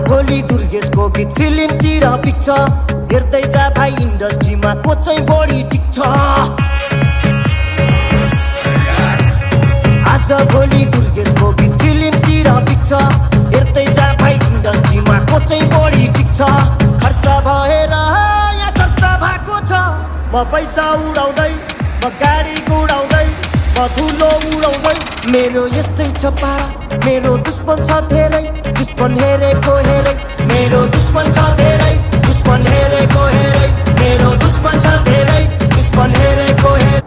भोलि दुर्गेशको गीत फिल्मतिर पिक्छ हेर्दै जा भाइ इन्डस्ट्रीमा को चाहिँ बढी टिक्छ आज भोलि दुर्गेशको गीत फिल्मतिर पिक्छ हेर्दै जा भाइ इन्डस्ट्रीमा को चाहिँ बढी टिक्छ खर्च भएर यहाँ चर्चा भएको छ म पैसा उडाउँदै म गाडी गुडाउँदै म धुलो उडाउँदै मेरो यस्तै छ पारा मेरो दुश्मन छ धेरै दुश्मन हेरेको हेरै मेरो दुश्मन छ धेरै दुश्मन हेरेको हेरै मेरो दुश्मन छ धेरै दुश्मन हेरेको हेरै